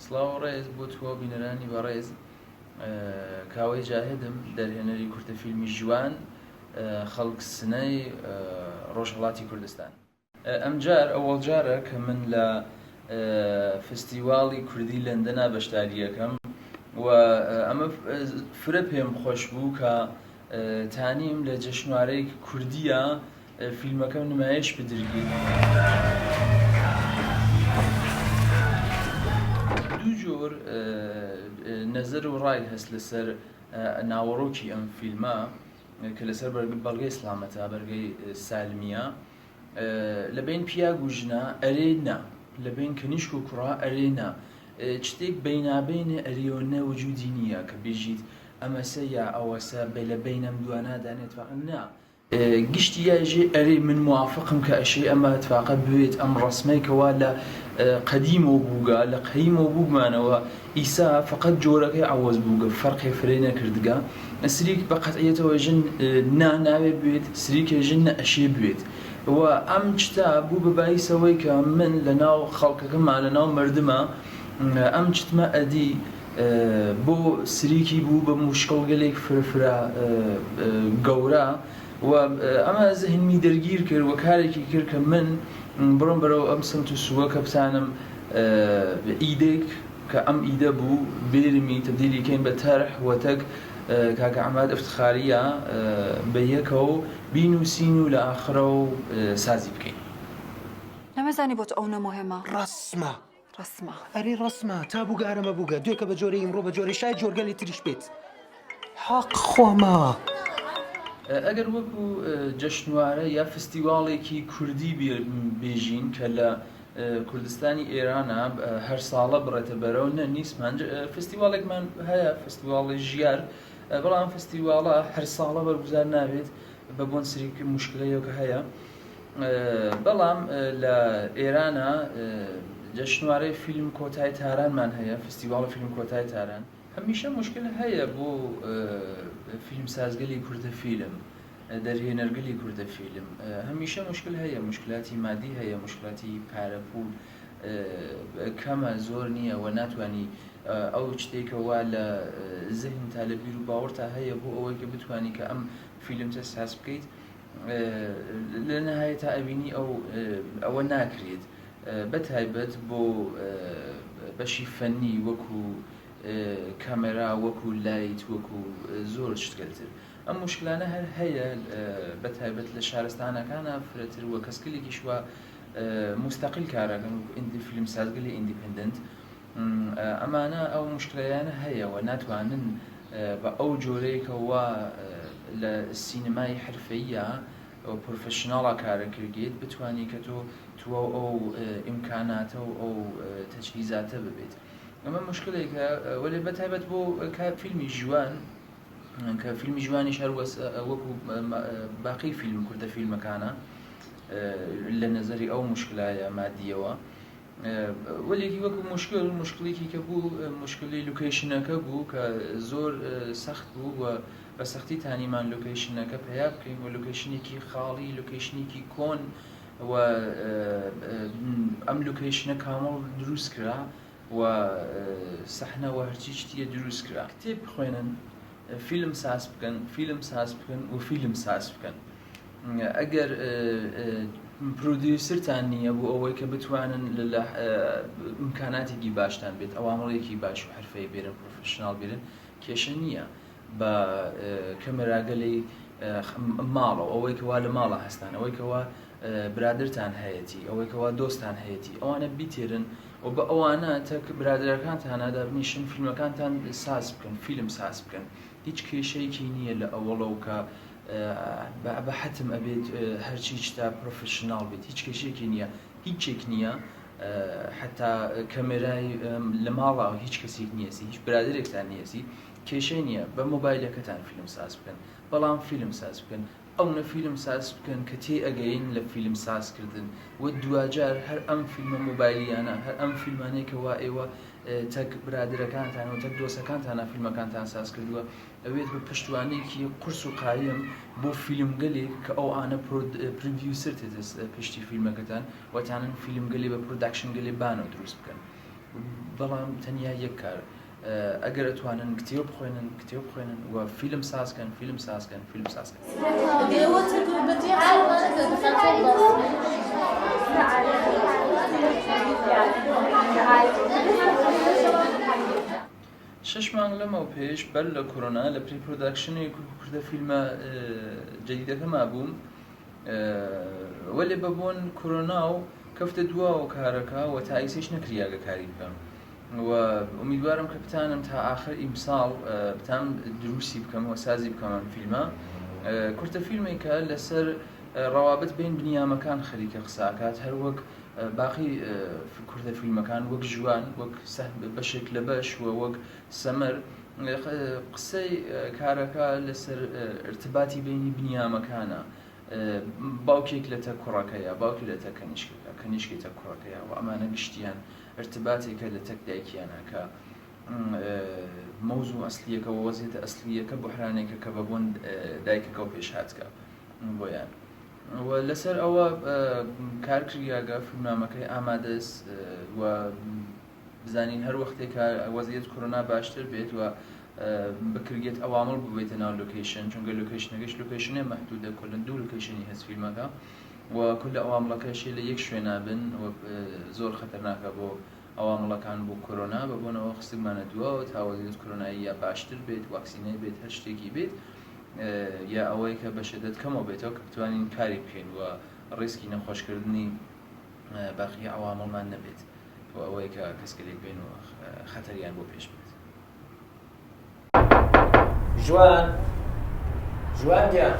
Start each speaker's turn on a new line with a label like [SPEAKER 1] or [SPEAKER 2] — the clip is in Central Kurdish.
[SPEAKER 1] سڵاو و ڕێز بۆ تۆ بینەرانی بەڕێز کاوەی جاهدم دەرهێنەری کورتە فیلمی ژوان خەڵک سنەی ڕۆژهەڵاتی کوردستان. ئەمجار ئەوەڵ جارە کە من لە فستیواڵی کوردی لەندەنا بەشداریەکەم و ئەمە فرە پێم خۆش بوو کە تانیم لە جەشنوارەیگ کوردیە فیلمەکەم نمایش بدرگی. دوو جۆر نەزەر و ڕای هەس لەسەر ناوەڕۆکی ئەم فیلمە کە لەسەر بەڵگەی سڵامەتە، بەرگەی سالمیە. لە بەین پیاگ و ژنا ئەرێ نا، لە بەین کەنیشک و کوڕا ئەرێ نا، چتێک بەینابەینێ ئەرێ و نە وجودی نییە کە بێژیت ئەمەسە یا ئەوەسە لە بەین ئەم دوانە دانێ اتفاقا نا. گشتی یا ئێژێ ئەرێ من موافقم کە ئەشێ ئەمە اتفاقە بوێت ئەم ڕەسمەی کە وا لە قەدیمەو بووگە لە قەیمەو بووگمانەوە ئیسە فەقەت جۆرەکەی عەوەز بووگە فەرقێ فرەی نەکردگە سریک بە قەتعیەتەوە ژن نا ناوێ بوێت سریکێ ژن نە ئەشێ بوێت و ئەم چتە بوو بە بایسەوەی کە من لە ناو خەڵکەکەما لە ناو مەردما ئەم چتمە ئەدی بۆ سریکی بوو بە موشکڵگەلێک فرە فرە گەورە و ئەمە زهنمی دەرگیر کرد و کارێکی کرد کە من بڕۆم بەرەو ئەم سمت و سووە کە بتانم ئیدەیک کە ئەم ئیدە بوو بێرمی تەبدیلی کەین بە تەرح و تەک کاکە عەماد ئفتخاریە بە یەکەو بینووسین و لە ئاخرەو سازی بکەین.
[SPEAKER 2] نەمەزانی بۆت ئەونە موهیمە.
[SPEAKER 3] ڕەسمە.
[SPEAKER 2] ڕەسمە.
[SPEAKER 3] ئەرێ ڕەسمە تا بووگە ئارەمە بووگە دوێکە بە جۆرێ ئیمڕۆ بە جۆرێ شایەد جۆرگەلێ تریش بێت حەق خۆمە.
[SPEAKER 1] ئەگەر وەکو جەشنوارە یا فستیواڵێکی کوردی بێژین کە لە کوردستانی ئێرانە هەر ساڵە بڕێتە بەرەو نە نیسمان فستیواڵێکمان هەیە فستیواڵی ژیار بەڵام فستیواڵە هەر ساڵە بەرگوزار نابێت بە بۆن سریک مشکلەیەکە هەیە بەڵام لە ئێرانە جەشنوارەی فیلم کۆتای تارانمان هەیە، فستیواڵی فیلم کۆتای تاران. هەمیشە موشکل هەیە بۆ فیلمسازگەلی کورتە فیلم، دەرهێنەرگەلی کورتە فیلم. هەمیشە موشکل هەیە، موشکلاتی مادی هەیە، موشکلاتی پارە پوول کەمە زۆر نییە و ناتوانی ئەو شتێک کە وا لە زهنتا لە بیر و باوەڕتا هەیە بۆ ئەوەی کە بتوانی کە ئەم فیلمچە ساز بکەیت لە نهایەتا ئەبینی ئەو ئەوە ناکرێت بە تایبەت بۆ بەشی فەنی وەکو کامێرا وەکو light وەکو زۆر شتگەلتر ئەم مشکلانە هەر هەیە بە تایبەت لە شارستانەکانە فرەتر وە کەسکلێکیش وە مستەقل کارەکەن و ئیندی فیلم سازگەلی independent ئەمانە ئەو مشکلەیانە هەیە و ناتوانن بە ئەو جۆرەی کە وا لە سینەمای حرفەییە و professional ا کارە کردیت بتوانی کە تۆ تواو ئەو ئیمکاناتە و ئەو تەجهیزاتە ببێت ئەمە مشکلێکە وەلێ بە تایبەت بۆ فیلمی ژوان کە فیلمی ژوانیش هەر وەکو باقی فیلم کوردە فیلمەکانە لە نەزەری ئەو مشکلایە مادیەوە وەلێکی وەکو مشکل مشکلێکی کە بوو مشکلی location ەکە بوو کە زۆر سەخت بوو و بە سەختی تانیمان location ەکە پەیا بکەین و location ێکی خاڵی location ێکی کۆن و ئەم location ە کامڵ دروست کرا و سەحنە و هەرچی شتیە دروست کرا. کتێب بخوێنن، فیلم ساز بکەن، فیلم ساز بکەن و فیلم ساز بکەن. ئەگەر producer تان نییە بۆ ئەوەی کە بتوانن لە ئیمکاناتێکی باشتان بێت عەوامڵێکی باش و حرفەی بێرن professional بێرن کێشە نییە بە کەمەراگەلی ماڵەوە ئەوەی کەوا لە ماڵە هەستان ئەوەی کەوا برادرتان هەیەتی ئەوەی کەوا دۆستان هەیەتی ئەوانە بیتێرن و بە ئەوانە تەک برادەرەکانتانە دابنیشن فیلمەکانتان ساز بکەن فیلم ساز بکەن هیچ کێشەیەکی نییە لە ئەوەڵەوە کە بە حەتم ئەبێت هەرچی شتا professional بێت هیچ کێشەیەکی نییە هیچێک نییە حتا کەمێرای لە ماڵا هیچ کەسێک نیەسی هیچ برادێکتان نیەسی کێشەی نییە بە مۆبایلەکەتان فیلم ساز بکەن بەڵام فیلم ساز بکەن ئەونە فیلم ساز بکەن کە تێ ئەگەین لە فیلم ساز کردن و دواجار هەر ئەم فیلمە مۆبایلیانە هەر ئەم فیلمانەی کە وا ئێوە تەک برادەرەکانتان و تەک دۆسەکانتانە فیلمەکانتان ساز کردووە ئەوێت بە پشتوانێکی قورس و قایم بۆ فیلمگەلێک کە ئەو ئانە producer تێتە پشتی فیلمەکەتان وەتانن فیلمگەلێ بە production گەلێ بانەوە دروست بکەن. بەڵام تەنیا یەک کار ئەگەر ئەتوانن کتێب بخوێنن کتێب بخوێنن و فیلم سازکەن فیلم سازکەن فیلم سازکەن. شەش مانگ لەمەو پێش بەر لە کۆرۆنا لە pre production ی کوردە فیلمە جەدیدەکەما بووم وەلێ بە بۆن کۆرۆنا و کەفتە دواوە کارەکە و تا ئیسەیش نەکریاگە کاری بکەم و ئومیدوارم کە بتانم تا ئاخر ئیمساڵ بتام دروستی بکەم و سازی بکەم ئەم فیلمە کورتە فیلمێکە لەسەر ڕەوابت بین بنیامەکان خەریکە قساکات هەر وەک باقی کوردە فیلمەکان وەک ژوان وەک بەشێک لە بەش و وەک سەمەر قسەی کارەکە لەسەر ارتباتی بینی بنیامەکانە باوکێک لەتە کوڕەکەیە باوکی لەتە کەنیشکەکە کەنیشکی تە کوڕەکەیە و ئەمانە گشتیان ارتباتێکە لە تەک دایکیانە کە مەوزوع ئەسلیەکە و وەزیەتە ئەسلیەکە بحرانێکە کە بە بۆن دایکەکەەوە پێش هاتکە بۆیان و لەسەر ئەوە کار کریاگە فیلمنامەکەی ئامادەس و بزانین هەر وەختێک کە وەزیەت کۆرۆنا باشتر بێت و بکرگێت ئەوامڵ ببێتە ناو location چونکە location ەکەش location ێ مەحدودە کلن دوو location ی هەست فیلمەکە و کل ئەوامڵەکەشی لە یەک شوێنا بن و زۆر خەتەرناکە بۆ ئەوامڵەکان بۆ کۆرۆنا بە بۆنەوە خستگمانە دواوە تا وەزیەت کۆرۆنایی یا باشتر بێت واکسینەی بێت هەر شتێکی بێت یا ئەوەی کە بە شدت کەمەوە بێتەوە کە بتوانین کاری بکەین و ڕیسکی نەخۆشکردنی باقی عوامڵمان نەبێت و ئەوەی کە کەسگەلێک بێن و خەتەریان بۆ پێش بێت.
[SPEAKER 3] ژوان ژوان گیان.